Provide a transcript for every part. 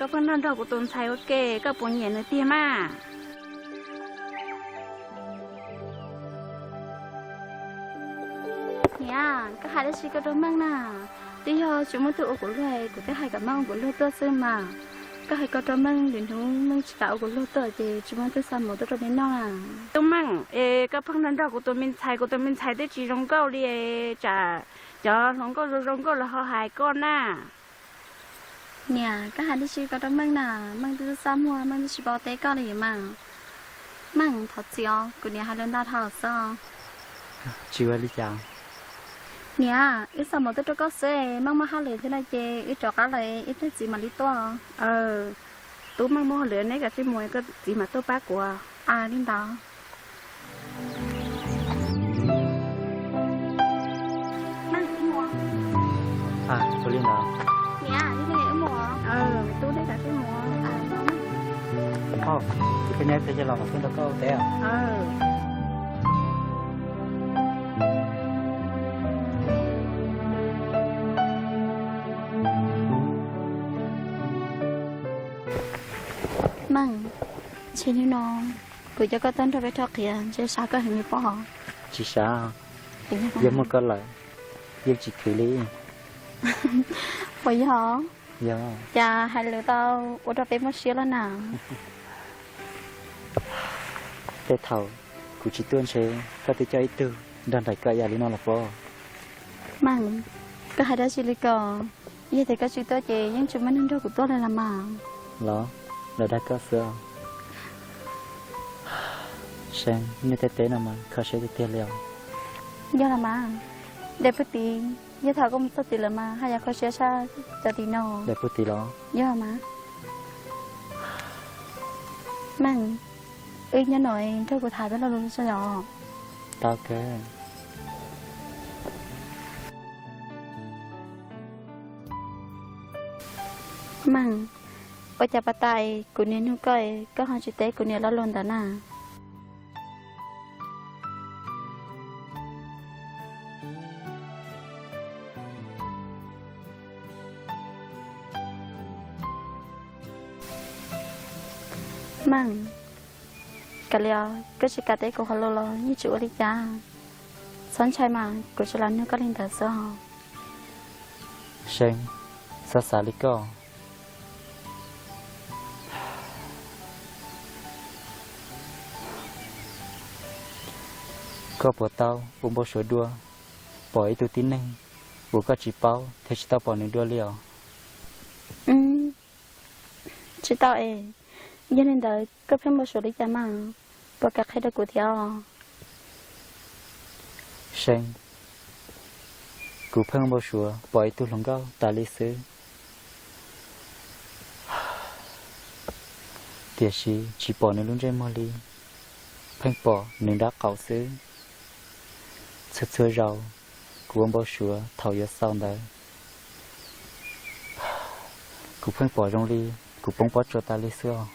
Koj pheej nrog nrog kuv tus ntxhais ua ke, koj puas nyiam nws tiag mas? Niam, koj hais dab tsi ko rau Meej na? Twb yog tsis muaj twg ua kuv luag, kuv twb hais kom Meej ua kuv luag tuaj xwb mas. Koj hais ko rau Meej, lwm hnub Meej tsis kam ua kuv luag tuaj ces tsis muaj twg xa mus tuaj rau nej noj na. Tub Meej, es koj pheej nrog nrog kuv tus me ntxhais, kuv tus me ntxhais twb tsis zoo nkauj li, tsam cov hluas nkauj zoo zoo nkauj los ho hais koj na. Niam, koj hais dab tsi ko rau Meej na? Meej twb txaj muag, Meej twb tsis paub teb koj li mas. Meej, thov txim os, kuv niam hais lus ntau dhau xwb. Tsis ua li cas. Niam, wb xa mus tuaj rau koj xwb, Meej muaj hauj lwm thiab no ces wb rov qab lawm ib pliag txiv mam li tuaj. Tub Meej muaj hauj lwm, neb kav tsij mus, koj txiv mam tuaj pab kuv. Li ntawd. Ua li ntawd. Tub, txiv peb neb peb los mam tuaj nrog koj ua teb. Meej, ntshe hnub no kuv coj koj tuaj nrog peb rho qias ntshe sab koj heev li pob. Tsis sab, yog muaj koj lawm yeej tsis khwv li. Puas yog? Yog. Cas hais lus tau ua rau peb muaj siab lawm na. Tej thaum kuv tsis tuaj ntshe koj twb coj ib tug nrog nraim koj ib yam li no los pob. Meej, koj hais dab tsi li ko? Yog tias koj tsis tuaj ces yeej tsis muaj neeg nrog kuv tuaj li los mas. Los, lawv dag koj xwb. See, nej tej teb no mas kho siab tiag tiag li os. Yog los mas, Dej Pug Tiv, yog thaum koj mus txog tid lawm mas haj yam kho siab tshaj cov tim no. Dej Pug Tiv los? Yog mas. Meej, wb nyob no nrog kuv tham peb lo lus tso os. Tau kawg. Meej, ua cas pas tas kuv niam nug koj, koj ho tsis teb kuv niam lo lus ntawd na? Meej, kav liam, koj tsis kam teb kuv hauv lus los yeej tsis ua li cas. Txhob ntshai mas, kuv tsis los nug koj li ntawd xwb os. See, txhob xav li koj. Koj puas tau ua npau suav dua pom ib tug tib neeg uas koj tsis paub thiab tsis tau pom nws dua li os? Tsis tau es, yog li ntawd koj pheej npau suav li cas mas, puas kam qhia rau kuv thiab os? See, kuv pheej npau suav pom ib tug hluas nkauj tas li xwb, tiam sis tsis pom nws lub ntsej muag li, pheej pom nws nrab qaum xwb. Txhua txhua zaus kuv ua npau suav thaum yuav xaus ntawd, kuv pheej pom zoo li kuv poob pob tsuas tas li xwb os.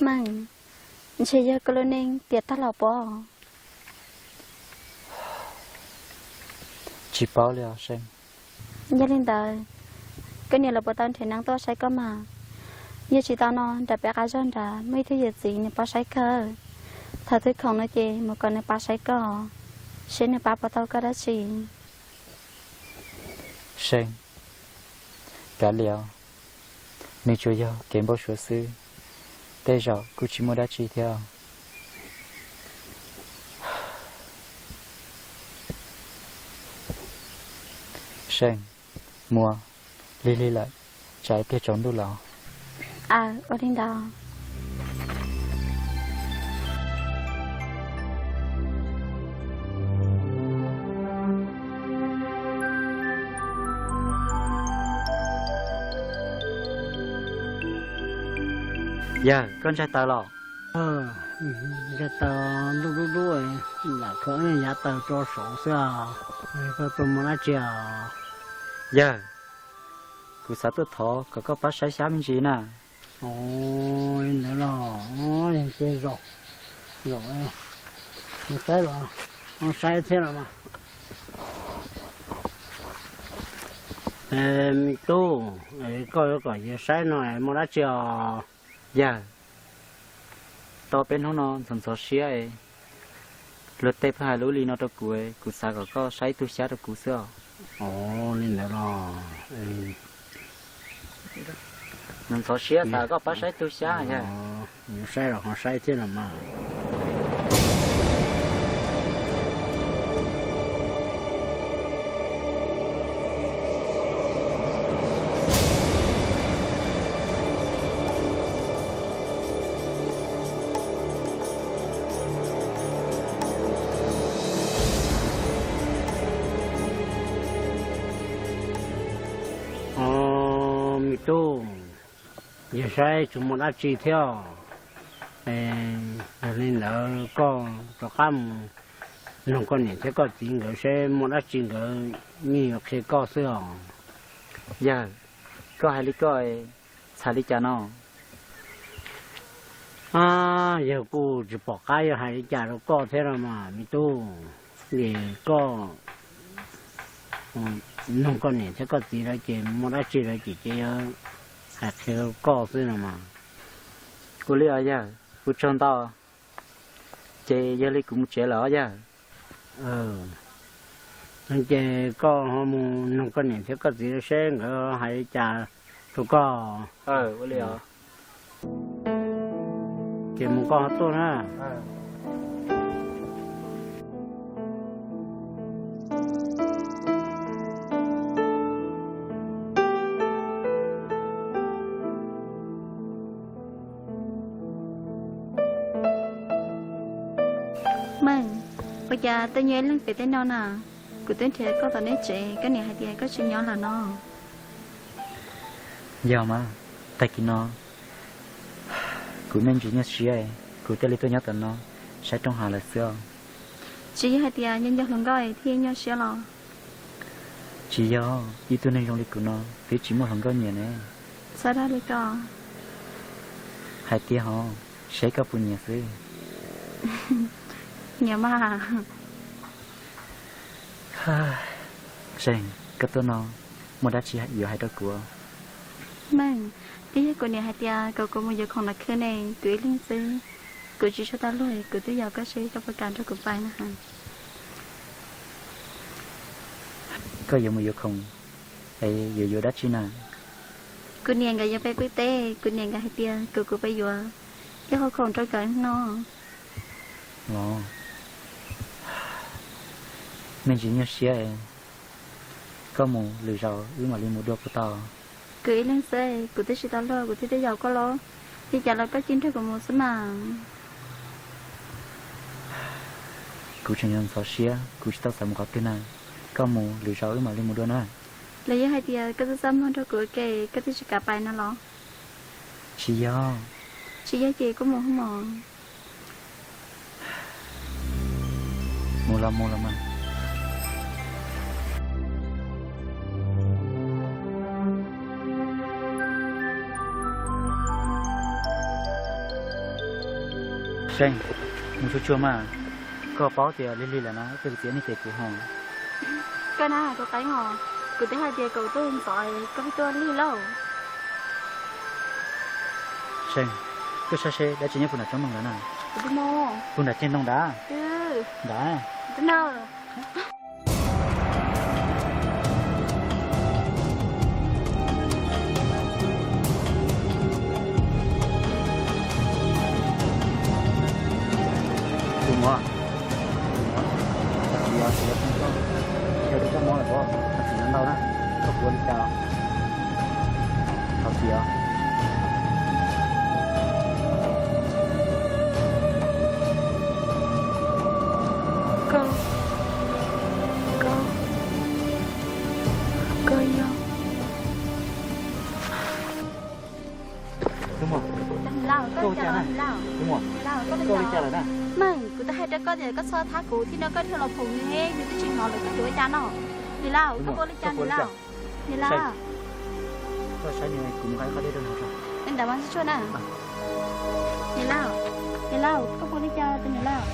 Meej, ntshe yog koj lub neej tiam tag los pob. Tsis paub li os See. Yog li ntawd, koj niam lawv puas tau nrhiav neeg tuaj saib koj mas? Yog tsis tau no nram peb qab zog nrad muaj ib tug yawm txiv nws pab saib kawg. Thaum twg khoom no ces mus kom nws pab saib koj, seb nws pab puas tau koj dab tsi. See, kav liam, nws tsuas yog kev npau suav xwb, tej zaum kuj tsis muaj dab tsi thiab. See, Muas, lig lig lawm, tsam ib pliag tsaus ntuj lawm. Aw, ua li ntawd. Yawg, koj ntsaig taws los? Ntsaig taws, ntuj dub dub, lam khaws yav taws tso saud xwb os. Koj tuaj mus dab tsi os? Yawg, kuv xav tuaj thov kom koj pab saib xyab me ntsis na. Ua li ntawd los, ces zaum, zaum, mus saib los, mus saib thiab los mas. Me tub, koj yuav kom yawg saib no muaj dab tsi os? Yawg, tau peb hnub no ntxhov ntxhov siab, luag tej pheej hais lus li no rau kuv, kuv xav kom koj saib ib tug xyab rau kuv xwb os. Ov, li ntawd los, ntxhov ntxhov siab xav koj pab saib ib tug xyab yawg. Yuav saib los ho saib thiab los mas. Ov, me tub, yawg saib tsis muaj dab tsi thiab. Yog li ntawd koj rov qab mus nug koj niam thiab koj txiv nkawd seb muaj dab tsi nkawd yeej yuav qhia koj xwb os. Yawg, koj hais li koj, txhais li cas no? Yawg kuj tsis pom qab yuav hais li cas rau koj thiab no mas me tub. Ces koj nug koj niam thiab koj txiv lawv ces muaj dab tsi lawv ces yuav hais qhia rau koj xwb no mas. Ua li os yawg, ua tsaug ntau. Ces yog li kuv mus tsev lawm os yawg. Ces koj ho mus nug koj niam thiab koj txiv seb nkawd hais li cas rau koj. Ces mus koj ho tuaj na. Meej, ua cas tuaj nyob ib leeg pem tej no na? Kuv twb nrhiav koj tom nej tsev, koj niam hais tias koj tsis nyob lawm no. Yog mas, tag kis no kuv me ntsis nyuaj siab, kuv thiaj li tuaj nyob tom no saib rooj hav lawm xwb os. Tsis yog hais tias nyob nco hluas nkauj thiaj nyuaj siab los? Tsis yog, ib tug neeg zoo li kuv no twb tsis muaj hluas nkauj nyiam ne. Txhob dag li ko. Hais tiag hov, seb koj puas nyiam xwb. Nyiam mas. Seej, koj tuaj no muaj dab tsi yuav hais rau kuv? Meej, twb yog kuv niam hais tias kom kuv mus yuav khoom los khwb ne, kuv ib leeg xwb, kuv tsis tshua tau luag, kuv twb yaum koj seb koj puas kam nrog kuv pais na. Koj yuav mus yuav khoom es yuav yuav dab tsi na? Kuv niam nkawd yuav pais pw teb, kuv niam nkawd hais tias kom kuv pais yuav ib qho khoom rau nkawd no. Los, me ntsis nyuaj siab, koj mus lwm zaus wb mam li mus dua puas tau? Kuv ib leeg xwb, kuv twb tsis tau luag, kuv thiaj tuaj yaum koj los. Li cas los koj cia nrog kuv mus xwb mas. Kuv tseem yuav ntxhov siab, kuv tsis tau xav mus qhov twg na. Koj mus lwm zaus wb mam li mus dua na. Los yog hais tias koj txaj txaj muag nrog kuv ua ke, koj thiaj tsis kam pais no los? Tsis yog. Tsis yog ces koj mus hos mog. Mus los mus los mas. Seej, mus tsuag tsuag mas, koj paub tias lig lig lawm na, koj txiv nej ces kuv ho. Koj na, koj qeeb os, kuv twb hais tias kuv tuaj ntxov, koj pheej tuaj lig lauj. Seej, koj saib seb dab tsi nyob puag nram roob ntoo ntawd na. Puag nram ceg ntoo ntawd. Ntawd. Tus muam, tus muam, txiv os, txiv os, txiv os, txiv os, txiv os, txiv os, txiv os. Koj, koj, koj yog. Tus muam, koj ua cas na? Tus muam, koj ua li cas lawm na? Meej, kuv twb hais rau koj tias koj txhob thab kuv, thiab no koj dhia los phoom nws, nws twb tsis hnov lawm, koj yuav ua cas no? Niam laus, koj ua li cas niam laus? Niam laus. Koj saib nws, kuv mus nqa qhov dej rau nws tso. Li ntawd mas tsis tshua na. Niam laus, niam laus, koj ua li cas tus niam laus?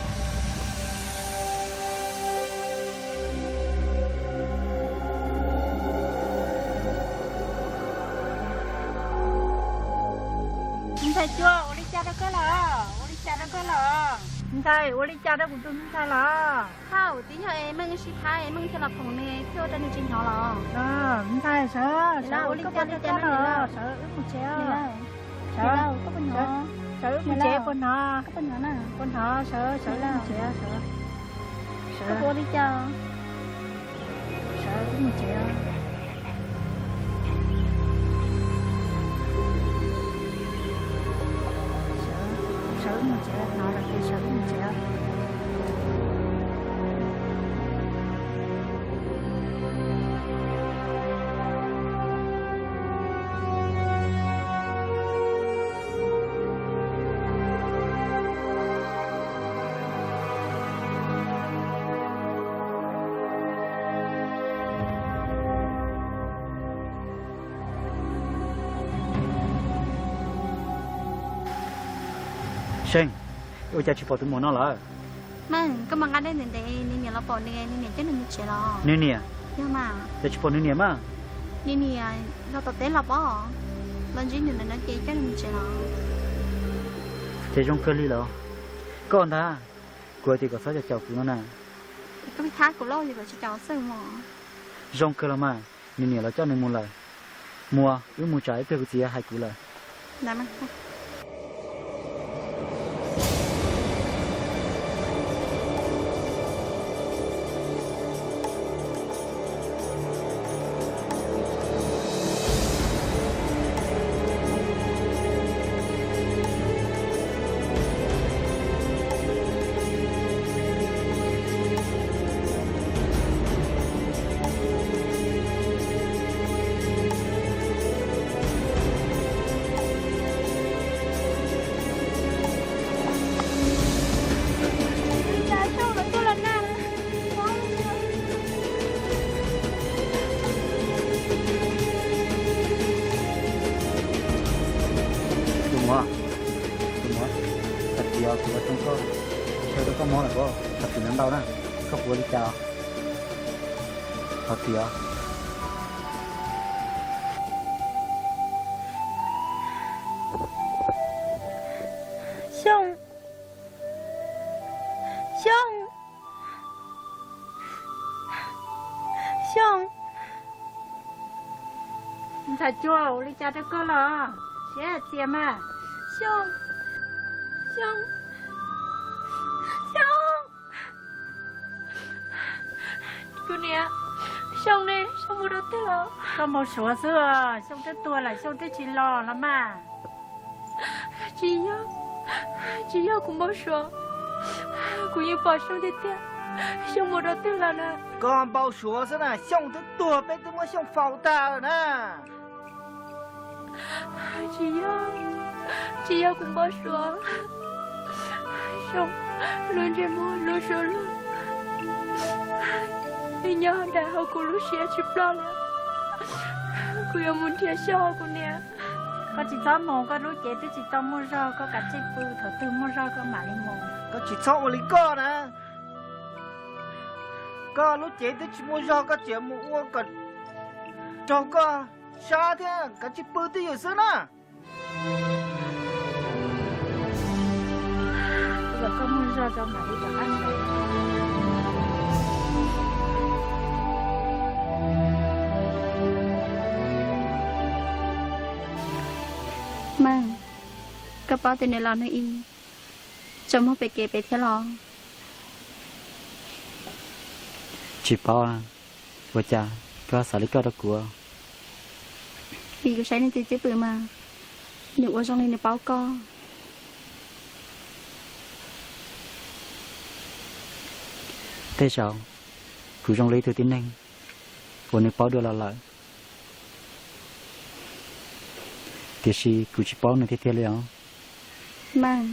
Cuag, ua li cas rau koj los? Ua li cas rau koj los? Ntxhais, ua li cas rau kuv tus ntxhais los? Hauj, twb yog es Meej sib tham es Meej thiaj los phoom nws thiaj ua rau nws tsis hnov los? Ntxhais, sawv, sawv, ua li cas rau koj los? Sawv wb mus tsev. Sawv, sawv wb mus tsev, puas hnov? Puas hnov, sawv, sawv wb mus tsev, sawv. Sawv, ua li cas? Sawv wb mus tsev. Sawv, sawv wb mus tsev, hnov lawm ces sawv wb mus tsev. Seej, ua cas tsis pom tus muam no lawm? Meej, koj mus nqa dej ntev ntev, nws niam los pom nws, nws niam coj nws mus tsev los? Nws niam? Yog mas. Cas tsis pom nws niam mas? Nws niam los tom teb los pob, los ntsib nws lawm no ces coj nws mus tsev los. Ces zoo kawg li lawm. Koj ntag, kuv hais tias kom txhob caum caum kuv no na. Koj pheej thab kuv lauj, yog kom tsis caum xwb mas. Zoo kawg los mas, nws niam los coj nws mus lawm. Mus, wb mus tsam ib pliag kuv txiv hais kuv lawm. Tus muam, tus muam, tag kis kuv ua tsoo koj, ntshaw rau koj mob lawm, koj txhob txwm ntau na, koj puas ua li cas? Thov txim os. Xyooj, Xyooj, Xyooj. Ntxhais Cuag, ua li cas rau koj los? Siab txias mas. Xyooj, Xyooj, Xyooj. Kuv niam, Xyooj ne, Xyooj mus rau twg los? Koj npau suav xwb, Xyooj twb tuag lawm, Xyooj twb tsis los los mas. Tsis yog, tsis yog kuv npau suav, kuv yeej pom Xyooj tiag tiag. Xyooj mus rau twg lawm na? Koj npau suav xwb na, Xyooj twb tuag, peb twb muab Xyooj faus tag lawm na. Tsis yog, tsis yog kuv npau suav. Xyooj lub ntsej muag lub suab luag, nyob nram hauv kuv lub siab tsis ploj li. Kuv yuav mus nrhiav Xyooj, kuv niam. Koj tsis txhob mus, koj lub cev twb tsis tau muaj zog, koj kav tsij pw, thaum twg muaj zog koj mam li mus. Koj tsis txhob ua li koj na. Koj lub cev twb tsis muaj zog, koj tseem mus ua kom raug koj sab thiab, kav tsij pw twj ywm xwb na. Kom koj muaj zog tso mam li rov qab mus. Meej, koj paub tias nws los hnub ib tsaus muag pem kev pem thiab los? Tsis paub. Ua cas koj xav li koj rau kuv? Vim kuv saib nws txiv twb pw mas, nws ua zoo li nws paub koj. Tej zaum kuv zoo li ib tug tib neeg uas nws paub dua los lawm, tiam sis kuv tsis paub nws tiag tiag li os. Meej,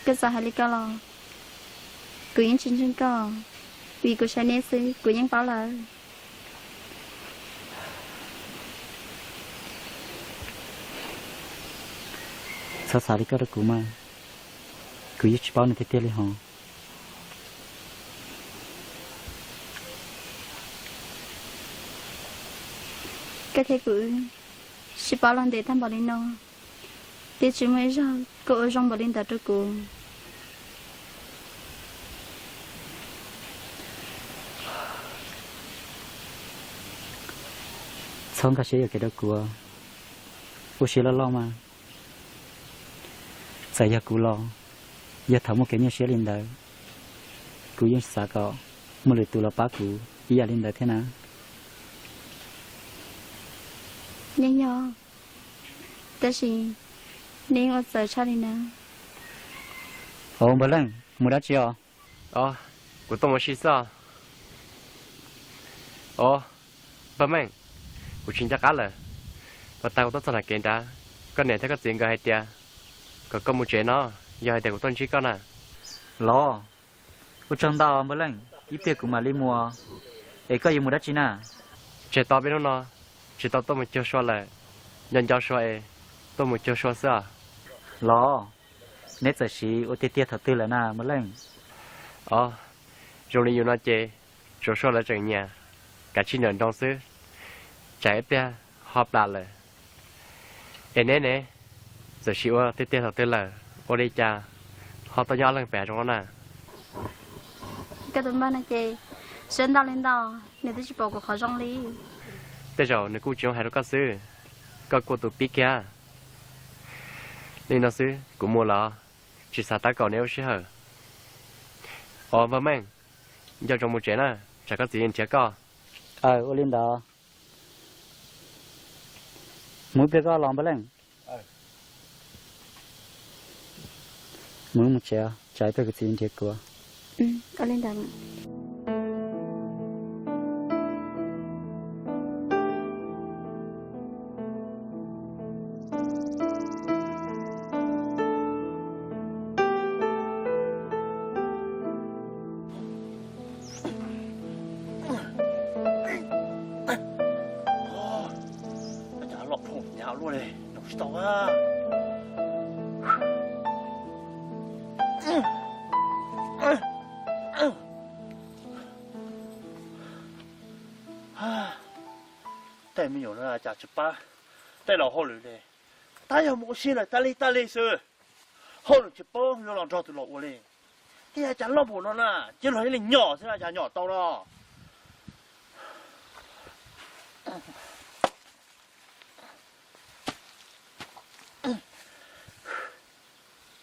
koj txawm hais li ko los kuv yeej tsis ntseeg koj, vim kuv saib neb xwb kuv yeej paub lawm. Txhob xav li koj rau kuv mas, kuv yeej tsis paub nws tiag tiag li hos. Koj thiab kuv sib paub los ntev tag npaum li no, Twb tsis muaj ib zaug koj ua zoo npaum li ntawd rau kuv. Txhob nkag siab yuam kev rau kuv, ua siab loj loj mas. Txawm yog kuv los, yog thaum muaj kev nyuaj siab li ntawd, kuv yeej xav kom muaj lwm tus los pab kuv ib yam li ntawd thiab na. Yeej yog, tab sis nej yeej ua txawv tshaj li na. Ov, Npawg Leej, mus dab tsi os? Ov, kuv tuaj mus ua si xwb os. Ov, Npawg Meej, kuv tsis nco qab lawm. Puag ta kuv tuaj txog nram kev nrad, koj niam thiab koj txiv nkawd hais tias kom koj mus tsev no, yog hais tias kuv tuaj ntsib koj na. Los, ua tsaug ntau Npawg Leej, ib pliag kuv mam li mus. Es koj yuav mus dab tsi na? Tseg tau peb hnub no tsis tau tuaj mus cuag Sua lawm, nco nco Sua es tuaj mus cuag Sua xwb os. Los, neb txawm siv ua tiag tiag thaum twg lawm na Npawg Leej? Ov, zoo li yus no ces tsuav Sua lawv tseem nyiam kav tsij nrawm nroos xwb, tsam ib pliag ho plam lawm. Es neb ne, txawm siv ua tiag tiag thaum twg lawm, ua li cas ho tuaj nyob leej pem zoo no na? Koj tus npawg no ces siab ntau li ntau, nws twb tsis pom kuv qhov zoo li. Tej zaum nws kuj tsis zoo hais rau koj xwb, koj kuj tus pib kiag. Li no xwb kuv mus lawm, tsis xav tab kaum neb lub sij hawm. Ov, Npawg Meej, nco ntsoov mus tsev na, tsam koj txiv nrhiav koj. Aw, ua li ntawd. Mus ib pliag koj los Npawg Leej. Mus, mus tsev, tsam ib pliag kuv txiv nrhiav kuv. Ua li ntawd. Cas loj phoom hnyav luaj li, nroo tsis tau a. Tej me nyuam no cas tsis pab tej laus hauj lwm li, tab yog mus ua si lawm tas li tas li xwb. Hauj lwm tsis paub yuav los nrog tus laus ua li. Tej cas loj npaum no na, cia los ib leeg nyom xwb na, cas nyom tau no.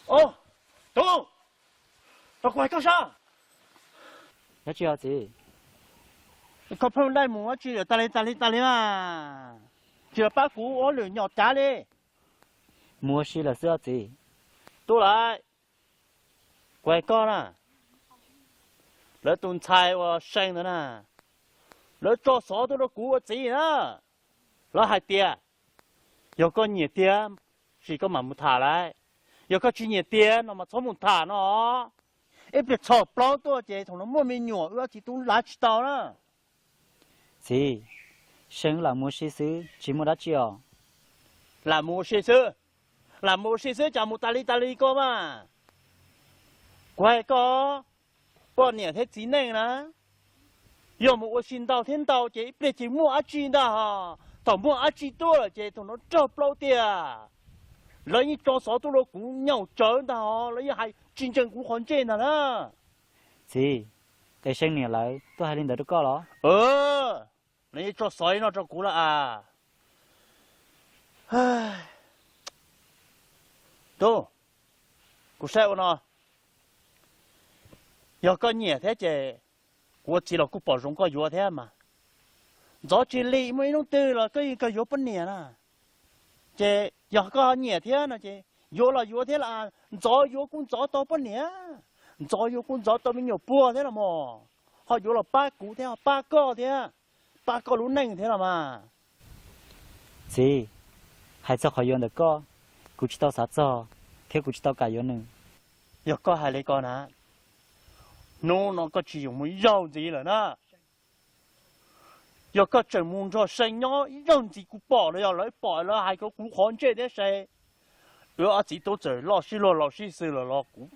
Os, tub, los kuv hais koj sab. Dab tsi os txiv? Koj pheej dai mus dab tsi lawm tas li tas li tas li mas, tsis los pab kuv ua hauj lwm nyom cav li. Mus ua si lawm xwb os txiv. Tub lawm, kuv hais koj na, lawv tus ntxhais uas See ntawd na, lawv tso xov tuaj rau kuv ua txiv na. Lawv hais tias yog koj nyiam tiag, sim koj mam mus tham lawv. Yog koj tsis nyiam tiag no mas txhob mus tham no. Ib pliag txhos plaub tuaj ces thaum no muaj me nyuam wb ob txiv tub lav tsis tau na. Txiv, See lam mus ua si xwb tsis muaj dab tsi os. Lam mus ua si xwb, lam mus ua si xwb cas mus tas li tas li koj mas. Kuv hais koj, poj niam thiab txiv neej na, yog mus ua si ntau thiab ntau ces ib pliag ces muaj dab tsi ntag hos. Thaum muaj dab tsi tuaj lawm ces thaum no raug plaub tiag. Lawv yeej tso xov tuaj rau kuv nyaum tsawv ntag hos, lawv yeej hais tsis ntseeg kuv qhov ntsej ntag na. Txiv, es See niam lawv tuaj hais li ntawd rau koj los? Lawv yeej tso xov li no rau kuv lawm as. Tub, kuv saib ua no, yog koj nyiam thiab ces kuv ua txiv los kuj pom zoo koj yuav thiab mas. Ntxov tsis lim, muaj ib hnub twg los koj yeej kawg yuav poj niam na. Ces yog koj nyiam thiab no ces yuav los yuav thiab las, ntxov yuav kuj ntxov tau poj niam, ntxov yuav kuj ntxov tau me nyuam puag thiab los mas, ho yuav los pab kuv thiab, ho pab koj thiab, pab koj lub neej thiab los mas. Txiv, hais txog qhov yuav ntawm koj, kuv tsis tau xav txog thiab kuv tsis tau kam yuav nws. Yog koj hais li ko na, hnub no koj tsis yuav mus zaug ntxiv lawm na. Yog koj tseem mus nrog See nyob ib zaug ntxiv kuv pom los yog lawv pom lawv hais kuv qhov ntsej thiab Se, wb ob txiv tub txawm loj sib luag laus sib xws lawm los kuv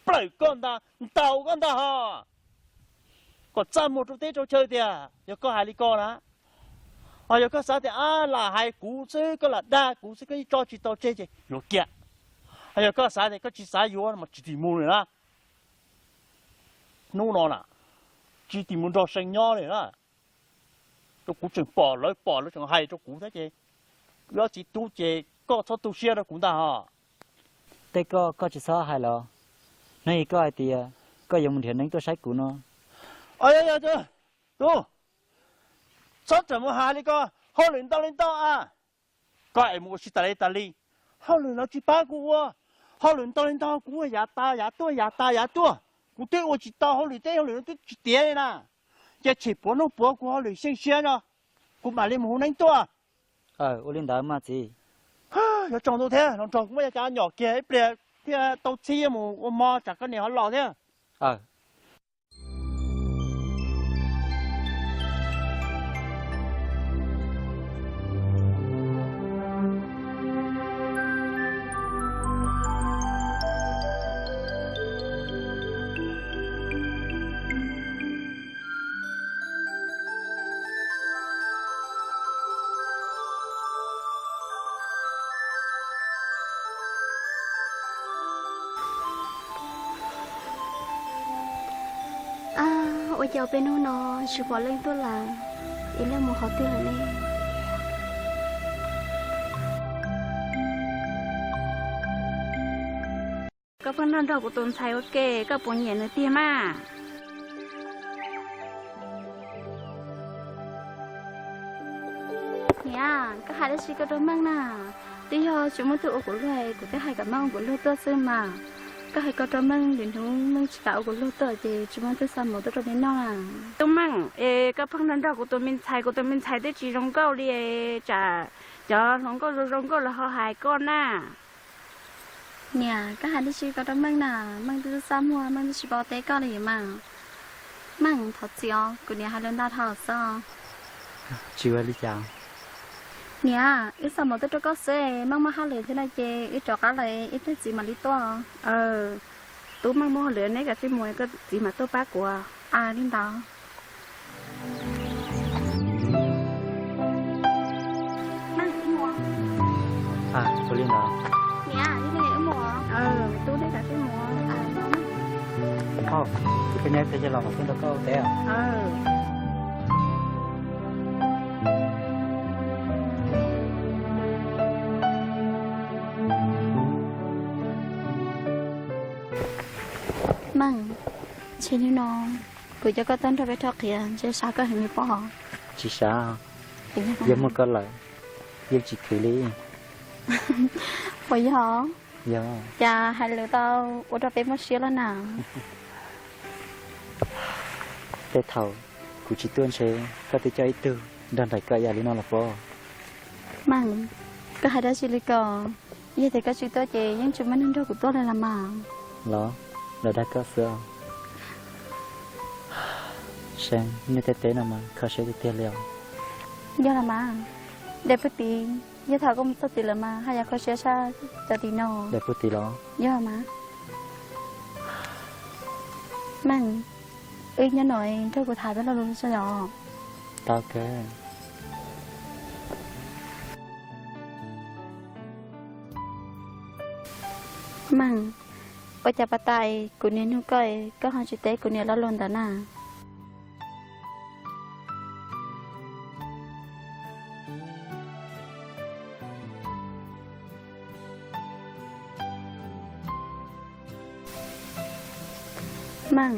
plawm koj ntag, ntaus koj ntag hos. Kom txaj muag rau teb rau chaw tiag, yog koj hais li ko na. Ho yog koj xav tias lam hais kuv xwb, koj lam dag kuv xwb, koj yeej tso tsis tau tseg ces yuav kiag. Yog koj xav tias koj tsis xav yuav mas tsis tim mus li na. Hnub no na, tsis tim mus nrog See nyob li na. Rau kuv tseem pom lawv pom lawv tseem hais rau kuv thiab ces, wb ob txiv tub ces koj txhob tu siab rau kuv ntag hos. Tej koj, koj tsis txhob hais los. Hnub ib koj hais tias koj yuav mus nrhiav neeb tuaj saib kuv no. Tub, txhob rawm mus hais li ko, hauj lwm ntau li ntau a. Koj es mus ua si tas li tas li, hauj lwm no tsis pab kuv ua. Hauj lwm ntau li ntau kuv ua yav tas yav tuaj yav tas yav tuaj, kuv twb ua tsis tau hauj lwm, tej hauj lwm no twb tsis tiav li na. Ces tshem puav nuj puav kuv hauj lwm xyeej siab no, kuv mam li mus hu neeb tuaj. Ua li ntawd mas txiv. Yuav tsaus ntuj thiab, los nrog kuv muab cov nyom kiag ib pliag thiaj tau txhib mus ua hmo tsam koj niam ho los thiab. Ab, ua cas peb hnub no tsis pom leej tuaj lawm, es leej mus qhov twg lawm ne? Koj pheej nrog nrog kuv tus ntxhais ua ke, koj puas nyiam nws tiag mas? Niam, koj hais dab tsi ko rau Meej na? Twb yog tsis muaj twg ua kuv luag, kuv twb hais kom Meej ua kuv luag tuaj xwb mas. Koj hais ko rau Meej, lwm hnub Meej tsis kam ua kuv luag tuaj ces tsis muaj twg xa mov tuaj rau neb noj na. Tub Meej, es koj pheej nrog nrog kuv tus me ntxhais, kuv tus me ntxhais twb tsis zoo nkauj li, tsam cov hluas nkauj zoo zoo nkauj los ho hais koj na. Niam, koj hais dab tsi ko rau Meej na? Meej twb txaj muag, Meej twb tsis paub teb koj li mas. Meej, thov txim os, kuv niam hais lus ntau dhau xwb. Tsis ua li cas. Niam, wb xa mov tuaj rau koj xwb, Meej muaj hauj lwm thiab no ces wb rov qab lawm ib pliag txiv mam li tuaj. Tub Meej muaj hauj lwm, neb kav tsij mus, koj txiv mam tuaj pab kuv. Li ntawd. Ua li ntawd. Tub, neb kav tsij mus. Tus peb neb tag yog los mam tuaj nrog koj ua teb. Meej, ntshe hnub no kuv coj koj tuaj nrog peb rau qhiav ntshe sab koj heev li pob. Tsis sab, yog muaj koj lawm yeej tsis khwv li. Puas yog? Yog. Cas hais lus tau ua rau peb muaj siab lawm na. Tej thaum kuv tsis tuaj ntshe koj twb coj ib tug nrog nraim koj ib yam li no los pob. Meej, koj hais dab tsi li ko? Yog tias koj tsis tuaj ces yeej tsis muaj neeg nrog kuv tuaj li los mas. Los, lawv dag koj xwb. See, nej tej teb no mas kho siab tiag tiag li os. Yog los mas, Dej Pug Tiv, yog thaum koj mus txog tid lawm mas haj yam kho siab tshaj cov tim no. Dej Pug Tiv los? Yog mas. Meej, wb nyob no nrog kuv tham peb lo lus tso os. Tau kawg. Meej, ua cas pas tas kuv niam nug koj, koj ho tsis teb kuv niam lo lus ntawd na? Meej,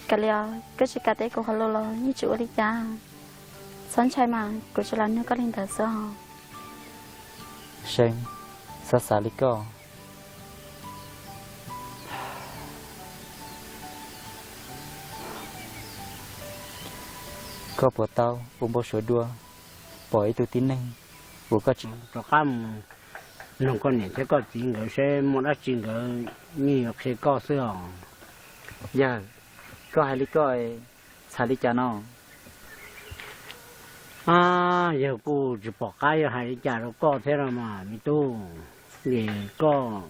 kav liam os, koj tsis kam teb kuv hauv lus los yeej tsis ua li cas. Txhob ntshai mas, kuv tsuas lam nug koj li ntawd xwb os. See, xav xav li koj. Koj puas tau ua npau suav dua pom ib tug tib neeg uas koj tsis, rov qab mus nug koj niam thiab koj txiv nkawd seb muaj dab tsi nkawd yeej yuav qhia koj xwb os. Yawg, koj hais li koj, txhais li cas no? Yawg kuj tsis pom qab yuav hais li cas rau koj thiab no mas me tub. Ces koj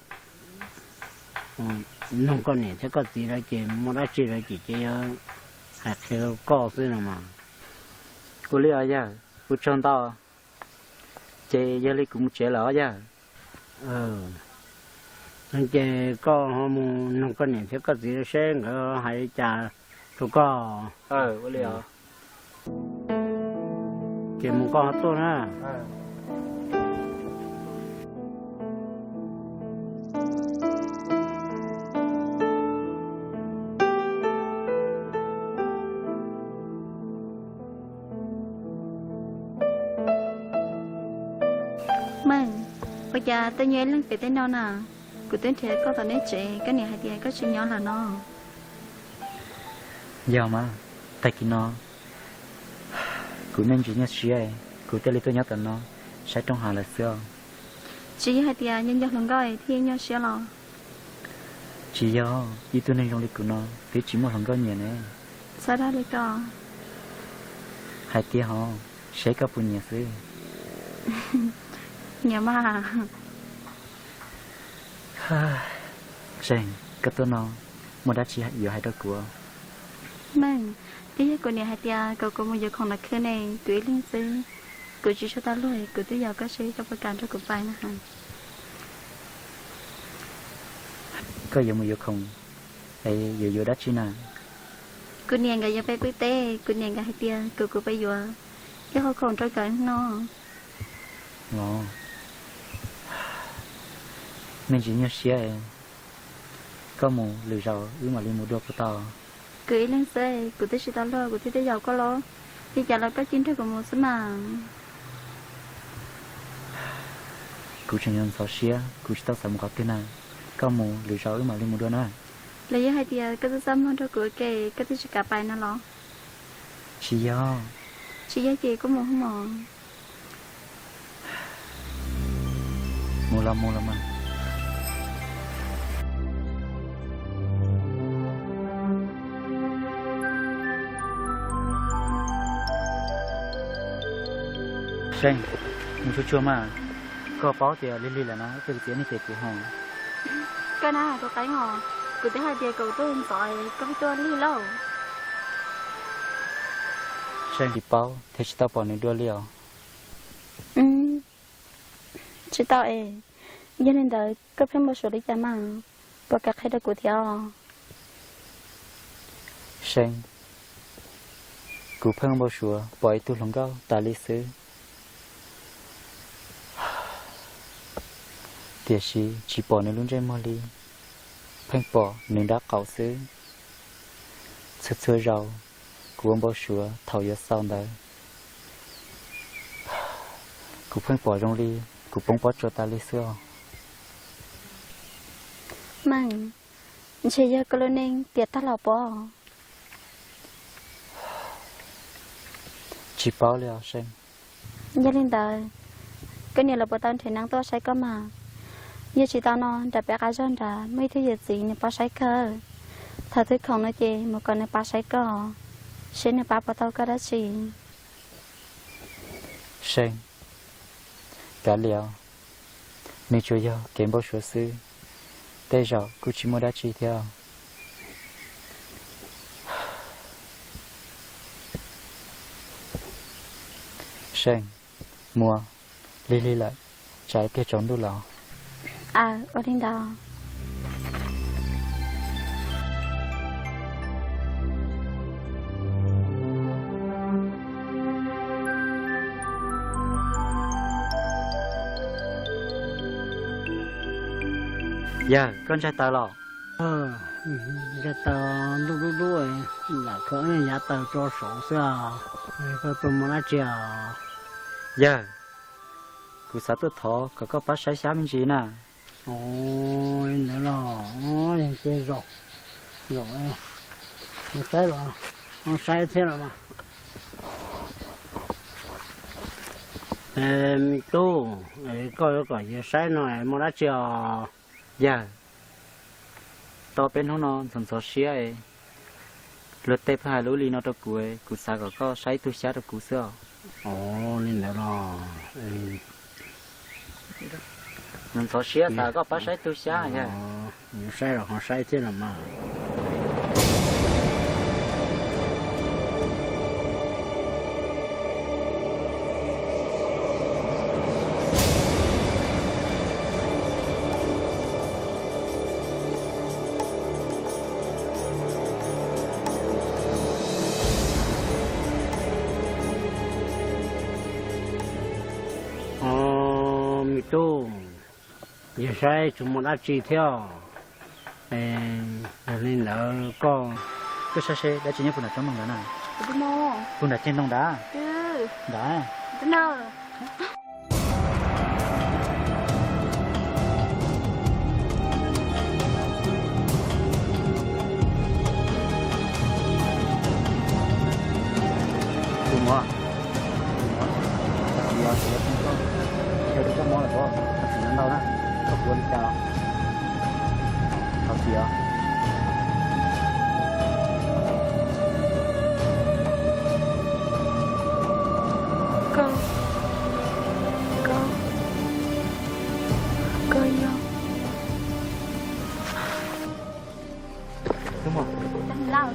nug koj niam thiab koj txiv lawv ces muaj dab tsi lawv ces ces yuav hais qhia rau koj xwb no mas. Ua li os yawg, ua tsaug ntau. Ces yog li kuv mus tsev lawm os yawg. Ces koj ho mus nug koj niam thiab koj txiv seb nkawd hais li cas rau koj. Ces mus koj ho tuaj na. Meej, ua cas tuaj nyob ib leeg pem tej no na? Kuv twb nrhiav koj tom nej tsev, koj niam hais tias koj tsis nyob lawm no. Yog mas, tag kis no kuv me ntsis nyuaj siab, kuv thiaj li tuaj nyob tom no saib rooj hav lawm xwb os. Tsis yog hais tias nyob nco hluas nkauj thiaj nyuaj siab los? Tsis yog, ib tug neeg zoo li kuv no twb tsis muaj hluas nkauj nyiam ne. Txhob dag li ko. Hais tiag hov, seb koj puas nyiam xwb. Nyiam mas. Seej, koj tuaj no muaj dab tsi yuav hais rau kuv? Meej, twb yog kuv niam hais tias kom kuv mus yuav khoom los khwb ne, kuv ib leeg xwb, kuv tsis tshua tau luag, kuv twb yaum koj seb koj puas kam nrog kuv pais na. Koj yuav mus yuav khoom es yuav yuav dab tsi na? Kuv niam nkawd yuav pais pw teb, kuv niam nkawd hais tias kom kuv pais yuav ib qho khoom rau nkawd noj. Los, me ntsis nyuaj siab, koj mus lwm zaus wb mam li mus dua puas tau? Kuv ib leeg xwb, kuv twb tsis tau luag, kuv thiaj tuaj yaum koj los. Li cas los koj cia nrog kuv mus xwb mas. Kuv tseem yuav ntxhov siab, kuv tsis tau xav mus qhov twg na. Koj mus lwm zaus wb mam li mus dua na. Los yog hais tias koj twb txaj muag nrog kuv ua ke, koj twb tsis kam pais no los? Tsis yog. Tsis yog ces koj mus mog. Mus los mus los mas. Seej, mus tsuag tsuag mas, koj paub tias lig lig lawm na, koj txiav niag tes kuv ho. Koj na tus qeeb os, kuv twb hais tias kuv tuaj ntxov, koj pheej tuaj lig lauj. Seej, tsis paub thiab tsis tau pom nws dua li os. Tsis tau es, yog li ntawd koj pheej npau suav li cas mas, puas kam qhia rau kuv thiab os? Seej, kuv pheej npau suav pom ib tug hluas nkauj tas li xwb, tiam sis tsis pom nws lub ntsej muag li, pheej pom nws nrab qaum xwb. Txhua txhua zaus kuv ua npau suav thaum yuav xaus ntawd, kuv pheej pom zoo li kuv poob pob tsuas tas li xwb os. Meej, ntshe yog koj lub neej tiam tag los pob. Tsis paub li os Seej. Yog li ntawd, koj niam lawv puas tau nrhiav neeb tuaj saib koj mas? Yog tsis tau no nram peb qab zog nrad muaj ib tug yawm txiv nws pab saib kawg. Thaum twg khoom no ces mus kom nws pab saib koj, seb nws pab puas tau koj dab tsi. Seej, kav liam, nws tsuas yog kev npau suav xwb, tej zaum kuj tsis muaj dab tsi thiab. Seej, mus, lig lig lawm, tsam ib pliag tsaus ntuj los. Aw, ua li ntawd. Yawg, koj ntsaig taws los? Ntsaig taws, ntuj dub dub, lam khaws yav taws tso saud xwb os. Koj tuaj muaj dab tsi os? Yawg, kuv xav tuaj thov kom koj pab saib xyab me ntsis na. Ua li ntawd los, ces zaum, zaum, saib los, saib thiab los mas. Me tub, koj yuav kom yawg saib no muaj dab tsi os? Yawg, tau peb hnub no ntxhov ntxhov siab, luag tej pheej hais lus li no rau kuv, kuv xav kom koj saib ib tug xyab rau kuv xwb os. Ua li ntawd los, ntxhov siab xav koj pab saib ib tug xyab yawg. Yuav saib los ho saib thiab los mas. Yog saib tsis muaj dab tsi thiab. Yog li ntawd koj, koj saib seb dab tsi nyob puag nram roob ntawd na. Puag nram ceg ntoo ntawd. Ntawd. Tus muam, tus muam, tsis yog, tsis yog koj, koj mob lawm, koj tsis ntau na, koj puas li cas? Thov txim os. Koj, koj, koj yog. Tus muam,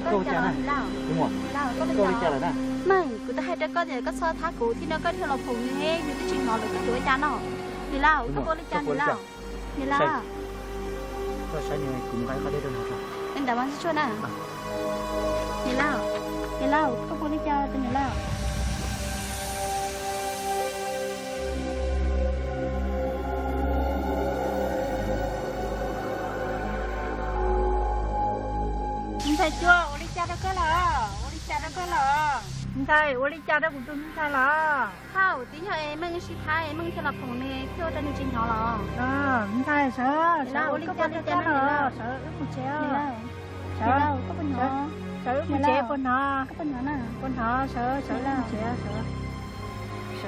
koj ua cas na? Tus muam, koj ua li cas lawm na? Meej, kuv twb hais rau koj tias koj txhob thab kuv thiab no, koj thiaj los phoom nws, yus twb tsis hnov lawm koj yuav ua cas no? Niam laus, koj ua li cas niam laus? Niam laus, koj saib nws, kuv mus nqa ib qho dej rau nws. Ntawd mas tsuag na. Niam laus, niam laus, koj ua li cas niam laus? Ntxhais Cua, ua li cas rau koj lawm? Ua li cas rau koj lawm? Ntxhais, ua li cas rau kuv tus me ntxhais lawm? Thaum twg yog es Meej sib thab es Meej thiaj los phoom nws thiaj ua rau nws tsis hnov los? Ntxhais, sawv, sawv, ua li cas rau koj lawm? Sawv, wb mus tsev. Sawv, sawv, wb mus tsev, puas hnov? Puas hnov, sawv, sawv, wb mus tsev, sawv, sawv.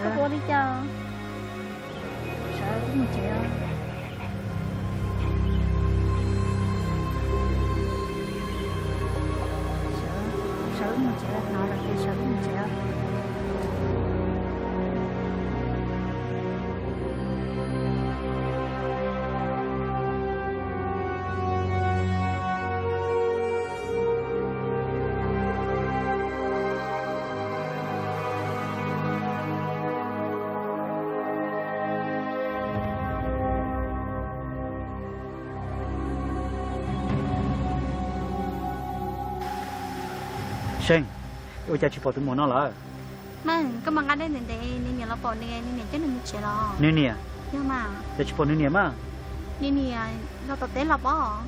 Koj ua li cas? Sawv, wb mus tsev. Sawv, sawv, wb mus tsev, hnov lawm ces sawv, wb mus tsev. Seej, ua cas tsis pom tus muam no lawm? Meej, koj mus nqa dej ntev ntev, nws niam los pom nws, nws niam coj nws mus tsev los. Nws niam? Yog mas. Cas tsis pom nws niam mas? Nws niam los tom teb los pob,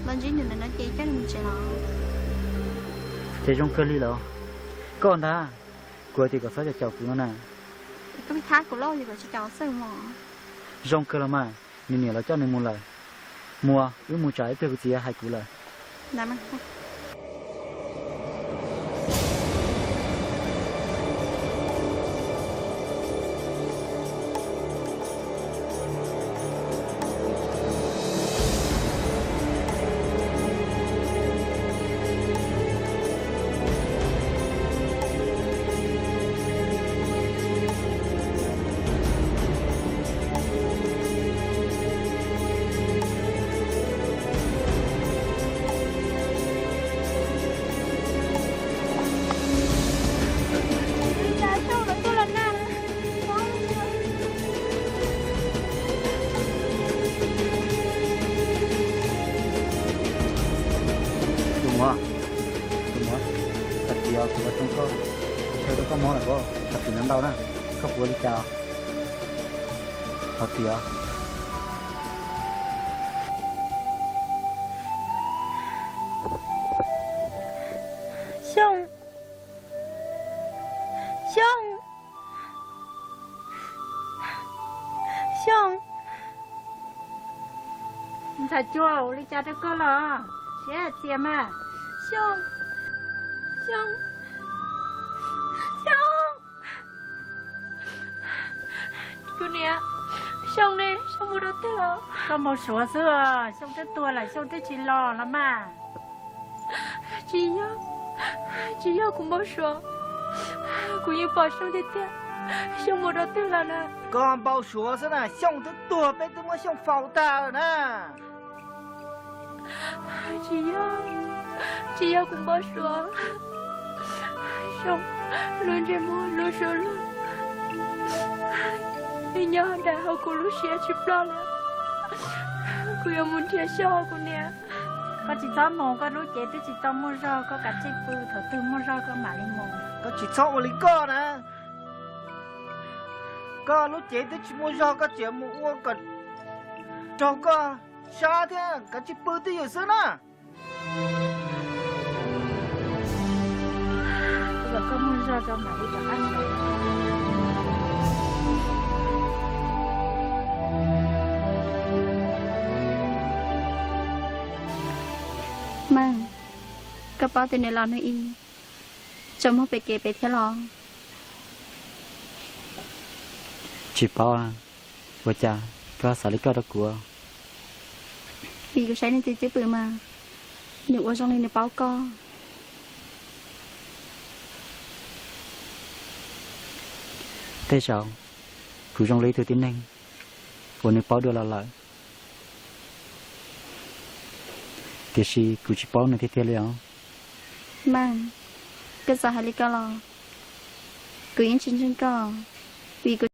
los ntsib nws ntawm no ces coj nws mus tsev los. Ces zoo kawg li lawm. Koj ntag, kuv hais tias kom txhob caum caum kuv no na. Koj pheej thab kuv lauj, yog kom tsis caum xwb mas. Zoo kawg los mas, nws niam los coj nws mus lawm. Muam, wb mus tsam ib pliag kuv txiv hais kuv lawm. Tus muam, tus muam, tag kis kuv ua rau koj, kuv ua rau koj mob lawm, tag kis no ntau na, koj puas ua li cas? Thov txim os. Xyooj, Xyooj, Xyooj. Ntxhais Cua, ua li cas rau koj los? Siab txias mas. Xyooj, Xyooj, Xyooj. Kuv niam, Xyooj ne, Xyooj mus rau twg los? Koj npau suav xwb, Xyooj twb tuag lawm, Xyooj twb tsis los los mas. Tsis yog, tsis yog kuv npau suav, kuv yeej pom Xyooj tiag tiag. Xyooj mus rau twg lawm na? Koj npau suav xwb na, Xyooj twb tuag, peb twb muab Xyooj faus tag lawm na. Tsis yog, tsis yog kuv npau suav. Xyooj lub ntsej muag lub suab luag, nyob nram hauv kuv lub siab tsis ploj lawm. Kuv yuav mus nrhiav Xyooj, kuv niam. Koj tsis txhob mus, koj lub cev twb tsis tau muaj zog, koj kav tsij pw, thaum twg muaj zog koj mam li mus. Koj tsis txhob ua li koj na. Koj lub cev twb tsis muaj zog, koj tseem mus ua kom Raug koj sab thiab kav tsij pw twj ywm xwb na. Meej, koj paub tias nws los nws ib tso muag pem kev pem thiab los? Tsis paub. Ua cas koj xav li koj rau kuv? Vim kuv saib nws tiv cwb pwm mas nws ua zoo li nws paub koj. Tej zaum kuv zoo li ib tug tib neeg uas nws paub dua los lawm, tiam sis kuv tsis paub nws tiag tiag li os. Meej, koj txawm hais li koj los kuv yeej tsis ntseeg koj, vim kuv